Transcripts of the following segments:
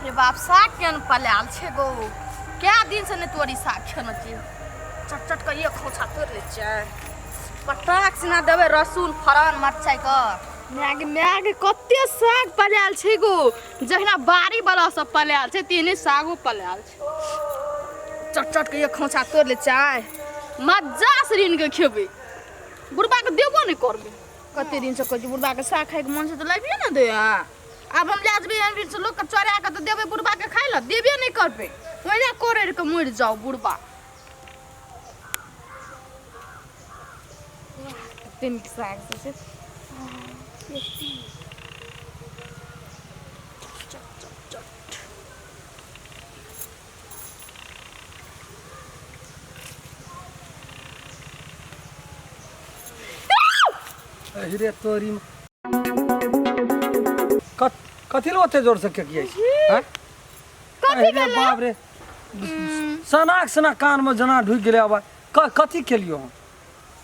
रे बाप, साग केहन पलायल छै गो। कए दिन से नहि तोरी साग खेने छियै। चट चट के एक खोछा तोड़ि लै छियै, पटाक सिना देबै रसून फोरन मरचाइ के। माय गे माय गे, कते साग पलायल छै गो। जहिना बाड़ी वाला सब पलायल छै तेहने सागो पलायल छै। चट चट के एक खोछा तोड़ि लै छियै, मजा से ऋण के खेबै, बुढ़बा के देबो नहि करबै। कते दिन से कहै छी बुढ़बा के साग खाइके मन छै तऽ लाबिए ने दे। आब हम लए जेबै अनबिर से लोकके चोरा कऽ तऽ देबै बुढ़बाके खाइ लए, देबे नहि करबै, ओहिना कोरड़ि कऽ मरि जाउ बुढ़बा। कते नीक साग सब छै। चट चट चट। अरे तोरी कथी लए ओते जोर से केकियै छी हैं? कथी अरे भेलै? बाप रे, सनाक सना कान में जना ढुकि गेलै आवाज। कथी केलियो हम?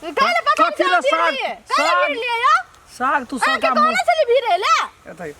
काल्हि पता कथी लए साग साग साग लिए यौ? साग तू अहाँके सबटा कहने छली भिड़ै लए। एतऽ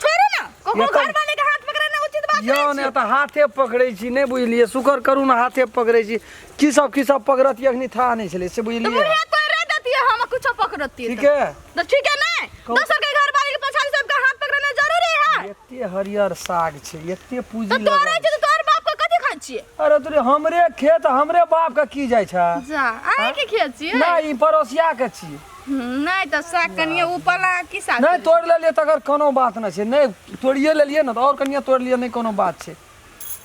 छोड़ू ने, ककरो एतऽ- घर वाले के हाथ पकड़ेनाइ उचित बात यौ नहि ने छै। तऽ हाथे पकड़ै छी, नहि बुझलियै? शुक्र करू ने हाथे पकड़ै छी। की सब की सब पकड़त अखनी था नहि छलै से, तऽ बुझलियै? मुड़िया तोड़ि देतियै, हम कुछो पकड़तियै। ठीक है। तऽ ठीक है नहि? कहू। दोसर के घर वाले के पछाड़ी सबके हाथ पकड़ेनाइ जरूरी है? एते हरियर साग छै, एते पूंजी तऽ तोड़ै लगल छै तऽ तोहर बाप के कथी खाइ छियै? अरे तोरे हमरे खेत हमरे बाप के की जाइ छै? जा, अहीं के खेत छियै? नहि, ई पड़ोसिया के छी। नहि तऽ साग कनिये ऊपर ला की साग नहि तोड़ि लेलियै तकर कोनो बात नहि छै। नहि तोड़िए लेलियै ने तऽ आओर कनिये तोड़ि लियै, नहि कोनो बात छै।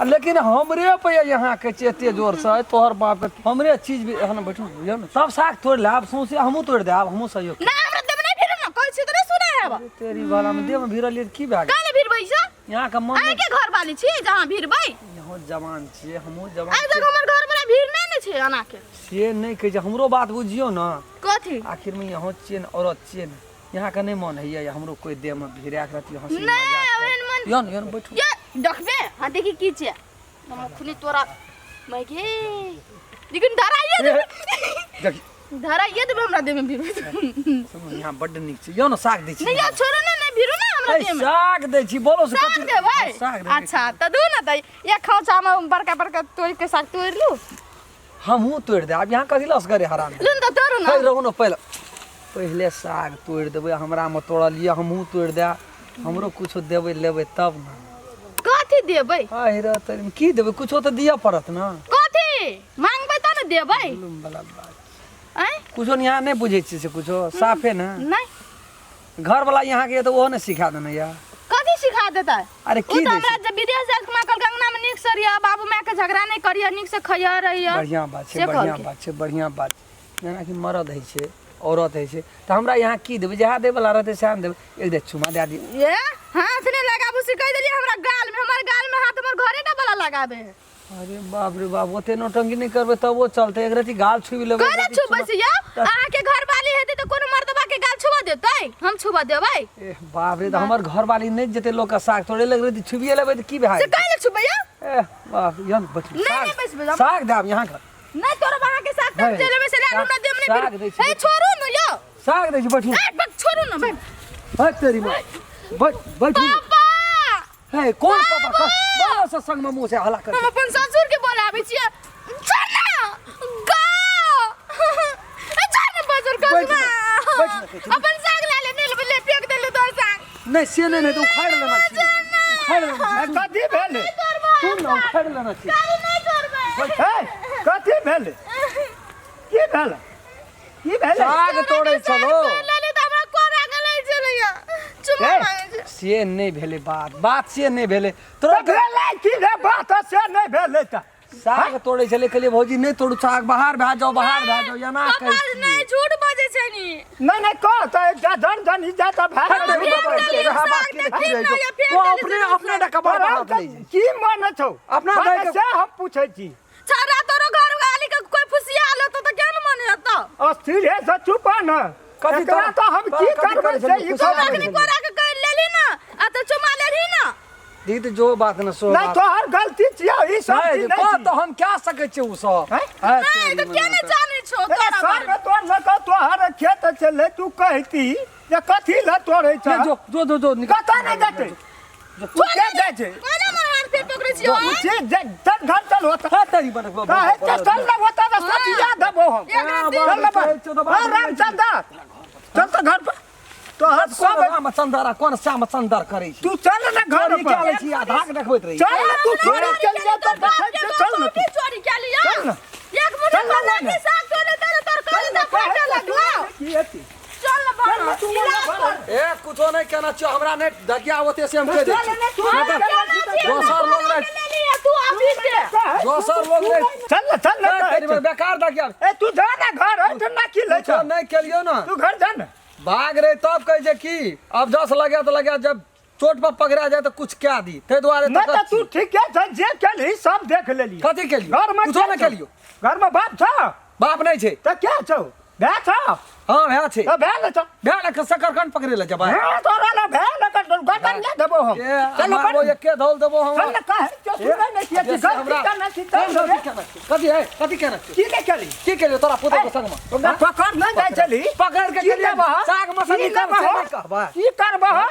आ लेकिन हमरे पे यहाँ के छै एते जोरसँ तोहर बापके हमरे चीज भी एहन। बैठू बुझियौ ने, सब साग तोड़ि ले। आब सौंसे हमहूँ तोड़ि दे, आब हमहूँ सहयोग। नहि, हमरा देब नहि भिड़ू ने, कहै छी तऽ नहि सुनै हेब। तेरी वाला में देह में भिड़लियै तऽ की भए गेल? काहे भिड़बै छै? यहाँ के मन अहीं के घर वाली छी जहाँ भिड़बै। यहाँ जवान छियै, हमहूँ जवान आइ तक छियै। हमर घर वाला भीड़ नहि ने छै एना के। से नहि कहै छै, हमरो बात बुझियौ ने। कथी? आखिर में यहाँ छियै ने, औरत छियै ने, यहाँ के नहि मन होइए या हमरो कोई देह में भिड़ा के रहती हंसी नहि मजाक ओहन मन। यौ ने, यौ ने, बैठू। ये देखबे, हाँ देखी की छै। हम खुनी तोरा मैगे लेकिन धराइए देबै। देखी। धराइए देबै, हमरा देह में भिड़बै। सुनू, यहाँ बड्ड नीक छै। यौ ने, साग दै छी। नहि यौ, छोड़ू ने, नहि भिड़ू ने हमरा ए, देह में। साग दै छी, बोलो से। साग कथी देबै? हाँ, साग देबै। अच्छा तऽ दू ने, तऽ एक खाँचा में बड़का बड़का तोड़ि के साग तोड़ि लू। हमहूँ तोड़ि दे आब। यहाँ कथी लसगरे हराम लू ने तऽ तोड़ू ने। हे रहू ने, पहिले पहिले साग तोड़ि देबै। हमरामे तोड़लियै, हमहूँ तोड़ि दे। हमरो कुछो देबै लेबै तब ने। कथी देबै? आहि रे तोरी, की देबै? कुछो तऽ दिअ पड़त ने। कथी मांगबै तऽ ने देबै। जुलुम वाला बात। आँय? कुछो ने यहाँ नहि बुझै छियै से कुछो साफे ने। नहि। घरवला यहाँ के तऽ ओहो ने सिखा देने यऽ। कथी सिखा देतै? अरे ओ की तऽ दै हमरा छै? जब विदेश जाए माँ कहलकै अंगना में नीक से रहिए, बाबू माय के झगड़ा नहीं करिए, नीक से खइए रहिए। बढ़िआँ बात छै। से बढ़िआँ कहलकै। बात छै, बढ़िआँ बात। जेनाकि मरद होइ छै, औरत होइ छै, तऽ हमरा यहाँ की देबै? जएह दैवला रहतै सएह ने देबै। एक दे चुमा दए दियौ। ये हाथ नहीं लगाबू से कहि देलियै हमरा गाल में, हमर गाल में हाथ हमर घरे टा वाला लगाबे है। अरे बाप रे बाप, ओते नौटंकी नहि करबै तबो चलतै। एक रति गाल छुबि लेबै, एक कोना रति छुबै चुमा- छै यौ? अहाँ के घर वाली हेतै तऽ कोनो मर्दबा के गाल छुबा देतै? हम छुबा देबै? ए बाप रे, तऽ हमर घरवाली नहि जेतै लोक के साग तोड़े लग रही, छुबिए लेबै तऽ की भए से जेतै? काहे ले छुबै यौ? ए बाप, यहाँ बैठू। नहि, साग नहि बैसबै हम। साग देब यहाँ के। नहि तोड़ब अहाँ के साग, है। तऽ चलेबै से साग- हमरा देब नहि साग फिर। दै छी। हे छोड़ू ने यौ। साग दै छी, बैठू। ए बक छोड़ू ने भाई। हट तेरी माँ, बैठ बैठू। पापा। हे कौन पापा? बस संग में मुंह से हला कर। हम अपन ससुर के बोलाबै छियै। छोड़ ना गा, ए छोड़ ना बजर बैठ कसमा। ना, बैठ ना, कहै छी। अपन साग ला ले, नहीं ले फेंक देले तोर साग। नहीं से नहीं, नहीं तो उखाड़ लेना छी, उखाड़ लेना छी। कथी भेलै? सुन ना, उखाड़ लेना छी। काली नहीं करबै। हे, कथी भेलै? की भेल? की भेलै? साग तोड़ै छलो। तोड़ लेले तऽ हमरा कोरा गलै छलैया, चुम्मा ए। मांगै छै। से नहि भेलै बात, बात से नहि भेलै तोरा। तऽ भेलै की रे बात? से नहि भेलै तऽ साग तोड़ै छलै, कहलियै भौजी नहि तोड़ू साग, बाहर भए जाओ, बाहर भए जाओ, एना पापा कहै छियै। नहि, झूठ बजै छै नी। नहि नहि, कह तऽ एकटा धन धन इज्जत भए हट गेल। तेरी बाबा, फेर देलियै रहा बात साग, की देखी तऽ रहै छौ। फेर देलियै वो अपने साग। अपने डकबर तोरा हाथ लै छै। की मन छौ अपना बात दाइ के- से हम पूछै छी। छौड़ा तोरो घर वाली के कोई फुसिया लो तो केहन मन हेतौ? अस्थिर है से चुप न। कथी एकरा तोरा- तऽ हम तोरा की कथी करबै करै से छलै? ई फुसिया कहबै। अखनी कोरा के कर लेली ना, आ तऽ चुमा लेली ना। दीदी तऽ जो बात न सो नहि, बात। तोहर गलती छियौ, ई सब नहि, चीज नहि कह छी। तऽ हम क्या सकै छियै उ सब? हैं? हैं, नहीं तेरी तऽ के मना नहीं तऽ। जानै छौ ए, तोरा साग बारे में। तोड़ लऽ तोहर खेत छलै, तू कहती जे कथी लए तोड़ै छ। नहीं, जो जो जो जो निकल। कतऽ नहि जेतै? तू के जाइ छै? कोना छियो तू जे जे चल घर चल होता हाँ, तेरी बन काहे के चल ना होता तो सटिया देबो हम एकरा हाँ, दिन चल ना कहै छियौ तऽ बा बाप रामचंद्र चल तो घर पर तोहर कोन सब रामचंद्र आ कोन श्यामचंद्र करै छी तू चल ना घर चोरी पर कए लै छी आ धाक देखबैत रहै छी। चल ना तू चोरी चल जा तो बाप देखै के छियौ, चल ना तू चोरी के लिया चल ना। एक मुट्ठी चल ना, लागी ना। साग तोड़े तेरे तोर करे ना, त फाटे लगलो की हेती चल ना चल ना बाबा तू इलाज बोल कर ए कुछो नहीं केना छियो हमरा नहीं धकिया ओते से हम कह दै चल छी ना तू नहीं तऽ केना छी? दोसर लोग हमरा रहे के ले लिया तू अभी से दोसर लोग रहे चल ना चल ना ए, तेरी बड़ बेकार धकिया ए तू जा ना घर है तो ना की ले कुछो नहीं केलियो ना तू घर जा ना भाग रहे तब कहै छै की अब जस लगे तऽ लगे जब चोट पर पकड़ा जाए तऽ कुछ कए दी ताहि दुआरे ना तऽ तो तू ठीक है छै जे केलही सब देख लेली कथी केलियो घर में कुछो के नहीं छौ? केलियो घर में बाप छ बाप नहीं छै त क्या छौ भै छ हाँ भए छै त भै न छ भए ने शकरकंद पकड़े लए जेबै हाँ तोरा ल भै न कर गर्दन ले देबो हम ए चल मारबो अपन एके धौल देबो हम चल न काहे जो सुनै नै छियै कि बेसी गलती हमरा करना छी कोन चल गलती रे केने छी? कथी है कथी केने छी? की ने केली की केलियो तोरा पुतोह के संगमे ओकरा पकड़ नै जाइ छली पकड़ के की केलियै लेबह साग मसाला की निकाल से लेबह नहि कहबै की करबह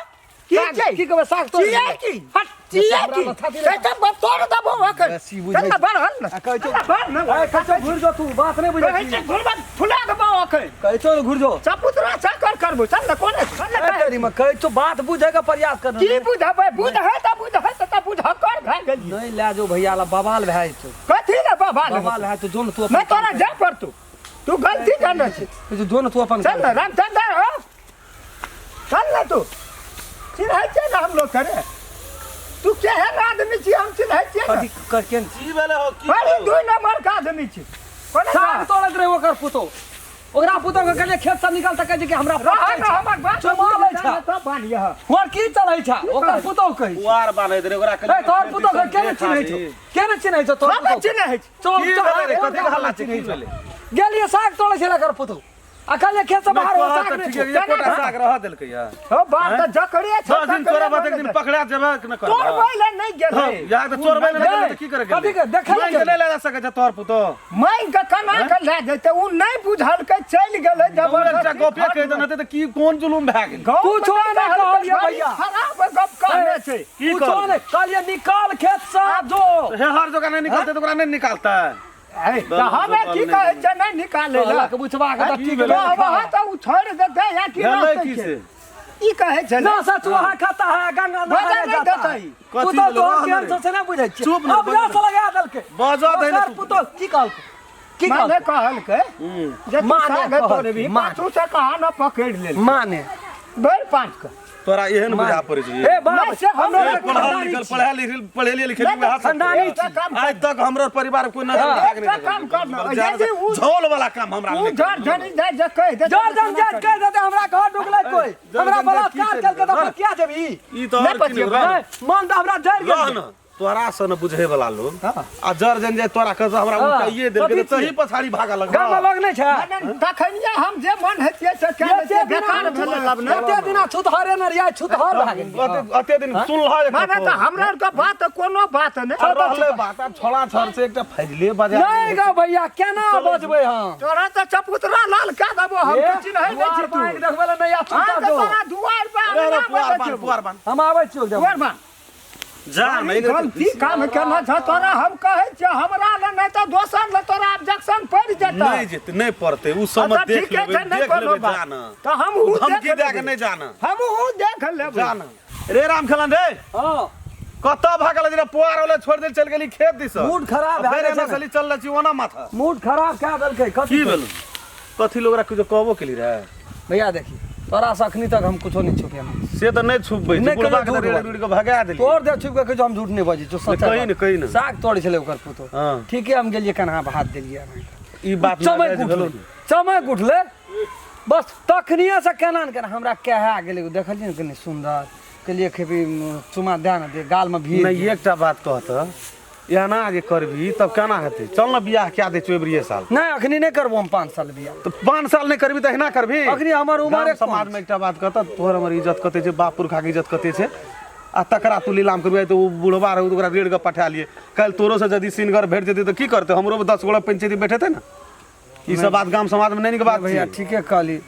की साग छै की कहबै साग तोड़ चियै की हट चियै हमरा की माथा दिले। कहै छै तोड़ देबो ओकर बेसी बुझै चल न बढ़ल न आ कहै छौ चल न बढ़ न ए, कहै छौ घुरि जो तू बात नहि बुझै कहै छी छै घुरबा फुला देबो ओकर कहै छौ ने घुरि जो चपुतरा चाकर करबो चल न कोने चल न ए, तेरी में कहै छौ बात बुझै के प्रयास कर की बुझबै बुझै त बुझै त बुझकर भए गेलियै नहि लए जो भैया ला बवाल भए जेतौ कथी ले बवाल बवाल भए जेतौ जो ने तू अपन मैं तोरा जाय पड़तौ तू गलती करने छी कहै छौ, जो ने तू अपन चल न रामचंद्र हो चल न तू चिन्है छियै ने हम लोग करे तू केहन आदमी छी हम चिन्है छियै ने कथी कर केन की भेलै हो की बड़ी दुई नंबर के आदमी छी कोना साग तोड़ैत रहै ओकर पुतोह ओकरा पुतोह के कहलियै खेत से निकल तऽ कहै छै कि हमरा रह पटकै न छै। हमर बात चुमा लै छै तब बान्हिए और की चलै छै ओकर पुतोह कहै छै पुआर बान्हैत रहै ओकरा ए तोहर पुतोह के केना चिन्है छौ केना चिन्है छौ तोहर हम पुतोह चिन्है छी चोर की चोर भेलै रे? कथी के हल्ला छै? की भेलै? गेलियै साग तोड़ै छलै एकर पुतोह आ कहलियै खेत से बाहर हो साग नहि छौ। एकोटा साग रह देलकै या हो बात तऽ जकरे छै 10 दिन चोरबा तऽ एक दिन पकड़ा जेबे कि न करबा तोड़बै लए नहि गेलै या तऽ चोरबै लए नहि गेलै तऽ की करे कथी के देखै लए मांगि के नहि लए जा सकै छै तोहर पुतोह मांगि के केना के लए जेतै ओ नहि बुझलकै चलि गेलै एकटा गपे कहि देने हेतै तऽ की कोन जुलुम भए गेल कुछो नहि कहलियै भैया। खराब गप कहने छै की कुछो कहलियै? नहि कहलियै निकाल खेत से जो हे हर जगह नहि निकलतै तऽ ओकरा नहि निकालतै ए, तऽ हमे की कहै छै नहि निकालै लए कहलक बुझबा के तऽ की ठीक भेलै? कहबह तऽ ओ छोड़ि देतै या की भेलै रहतै की से? से ई कहै छै ना से चूहा खाता है गंगा बजै नहाने नहि जाता देतै। है कथी पुतोह भेलै? तोहर रहन केहन रे। छौ से नहि बुझै छियै चुप ने, अब बजै से लगा देलकै बजऽ दै ने ओकर तू। पुतोह की कहलकै की माने कहलकै कहलकै जे तू माने साग कहलकै, तोड़बही माने। पाछू से कहाँ न पकड़ि लेल माने भरि पाँच के तोरा एहन बुझा पड़ै छै ए बाप नहि, से हमरा हमरा पढ़ल खानदानी लिखल छी। पढ़ल लिखल पढ़ेलिए लिखेलिए नहि, वएह सब खानदानी एकटा काम आइ तक हमर परिवार कोई नजर हाँ। भाग एकटा काम कर न। यदि उ- झोल वाला काम हमरा उ नहि जर जनी जाय जे कहि देतै जर जन जात कहि देतै हमरा घर ढुकलै कोई जर हमरा जन जात की बलात्कार छै? केलकै तऽ रह। किया जेबही ई तऽ नहि आओर की पतियेबै। रह नहि, मन तऽ हमरा जरि रह गेल न तोरा सन बुझे वाला लोग हाँ। आ जर जन जाय तोरा कहत हमरा हाँ। उल्टाइए देलकै कथी तऽ तही पछाड़ी भागा गाममे लगबा लोग नहि छै माने तखनिये हम जे मन हेतियै से कए एते लेतियै, दिना बेकार भेलै लब ने एते दिना छुतहरे ने रहियै छुतहर भए गेलियै अते अते दिन सुनलह माने तऽ हमरा आरके बात कोनो बात नहि आ रहलै बात आब छोड़ा छड़ से एकटा फैजले बजा नहि गौ भैया केना बजबै हम तोरा तऽ चपुतरा लाल कए देबो हम ए, तऽ चिन्है नहि दुआर छी तू पर आँखि देखबै लए नहि आ हाँ चुपचाप तऽ जो। तोरा दुआर पर रे रे आबै पुआर नहि बान देबो। पुआर बान हम आबै छियौ जब दुआर बान जा नहि गलती काम केना छ तोरा हम कहै छियौ हमरा लए नहि तऽ दोसर लए तोरा ऑब्जेक्शन पड़ि जेतै नहि जेतै नहि पड़तै उ सब अच्छा, देख ठीके लेबै छै, नहि देख कोनो लेबै बात। जा न तऽ हमहूँ धमकी देख दए के लेबै। नहि जाना हमहूँ देख लेबै जा न रे राम खेलन रे हँ कतऽ भागल जे पुआर वाला छोड़ देल चल गेली खेत दिस मूड खराब भए फेर गेल एना छै ने। चली चल छी ओना माथा मूड खराब कए देलकै कथी की भेल कथी लोग ओकरा किछो कहबो केली रे भैया देखी तोरा से अखनी तक हम कुछो नहीं छुपेना से तऽ नहि छुपबै नहि बुढ़बा के कहियो तऽ रेड़ झूठ रूड़ के भगा देली तोड़ दे छुप के कहै छौ हम झूठ नहीं बजै छौ सच कही ने, कही ने। साग तोड़ै छलै ओकर पुतोह हँ। ठीके हम गेलियै कन्हा पर हाथ देलियै ई बात चमक नाजायज भेलौ उठलै चमक उठलै बस तखनिए से केना ने केना हमरा कहा गेलै ओ देखलियै ने कनि सुन्दर कहलियै खेपी चुमा दए ने दे गालमे भीड़ नहि एकटा बात कहत एना जे करबी तब केना हेतै चल ने बियाह कए दै छियौ एबरिये साल नहि अखनी नहि करबो हम 5 साल बियाह तऽ 5 साल नहि करबी तऽ एहिना करबी अखनी हमर उमरे गाम समाजमे एकटा बात कहत तोहर हमर इज्जत कते छै बाप पुरखाके इज्जत कते छै आ तकरा तू लीलाम करबी तऽ ओ बुढ़बा रहू तऽ ओकरा रेड़ के पठा लिए काल्हि तोरो से यदि सिनगर भेट जेतै तऽ की करतै हमरो 10 गोड़ा पंचायती बैठेतै ने ई सब बात गाम समाजमे नहि नीक बात भैया छै ठीके कहली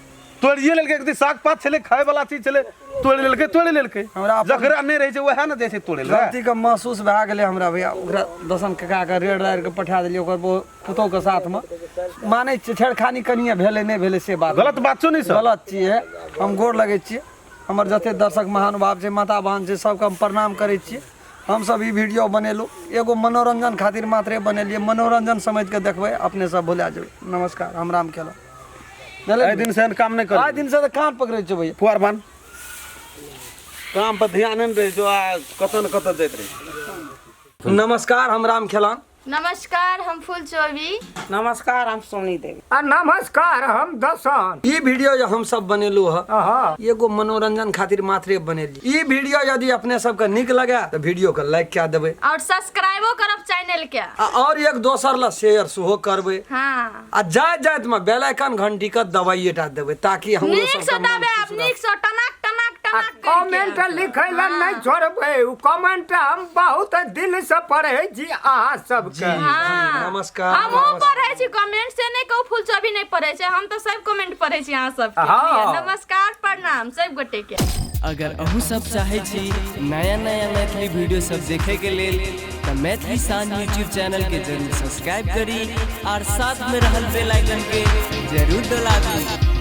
तोड़िए लेलकै एक दिन साग पात छलै खाय वाला चीज छलै तोड़ि लेलकै तोड़ि लेलकै। हमरा जकरा नहि रहै छै वएह ने जाइ छै तोड़ै लए। गलतीके महसूस भए गेलै हमरा भैया, ओकरा दसन ककाके रेड़ राड़ि कऽ पठा देलियै ओकर पुतोहके साथमे। मानै छियै छेड़खानी कनिए भेलै नहि भेलै से बात गलत बात छौ। नहि सर गलत छियै, हम गोर लगै छियै। हमर जते दर्शक महानुभाव छै, माता बहन छै, सबके हम प्रणाम करै छियै। हमसब ई वीडियो बनेलहुँ एगो मनोरंजन खातिर मात्रे बनेलियै, मनोरंजन समझिके देखबै, अपने सब भुला जेबै। नमस्कार, हम राम खेलौं। एहि दिन से एहन काम नहि कर। आइ दिन से तऽ कान पकड़ै छौ भैया। पुआर बान्ह, काम पर ध्यान नहि रहै छौ आ कतऽ ने कतऽ जाइत रहै। नमस्कार, हम राम खेलौं। नमस्कार, हम फूल चौबी। नमस्कार, हम सोनी देवी। आ नमस्कार, हम दसन। ई वीडियो जे हम सब बनेलहुँ हँ हाँ एगो मनोरंजन खातिर मात्रे बनेली। ई वीडियो यदि अपने सबके नीक लगे तऽ वीडियो के लाइक कए देबै और सब्सक्राइबो करब चैनल के आ और एक दोसर ला शेयर सेहो करबै। हाँ आ जाइत जाइत में बेल आइकन घंटी के दबाइए टा देबै ताकि हमरो नीक से सबके मन दबायब, खुश रहत। नीक से टनाक टनाक आ टनाक करके। कमेंट लिखै लए नहि छोड़बै, ओ कमेंट हम बहुत दिल से पढ़ै छी अहाँ सबके। जी। हाँ। नमस्कार, हमहूँ नमस्कार। पढ़ै छी कमेंट, से नहि कहू फूल चौबी नहि पढ़ै छै, हम तऽ सब कमेंट पढ़ै छी अहाँ सबके। हाँ। नमस्कार, प्रणाम सब गोटे के। अगर अहूँ सब चाहै छी नया नया मैथिली वीडियो सब देखे के लेल तऽ मैथिली शान यूट्यूब चैनल के जरूर सब्सक्राइब करी और साथ में रहल बेल आइकन के जरूर दबा दी।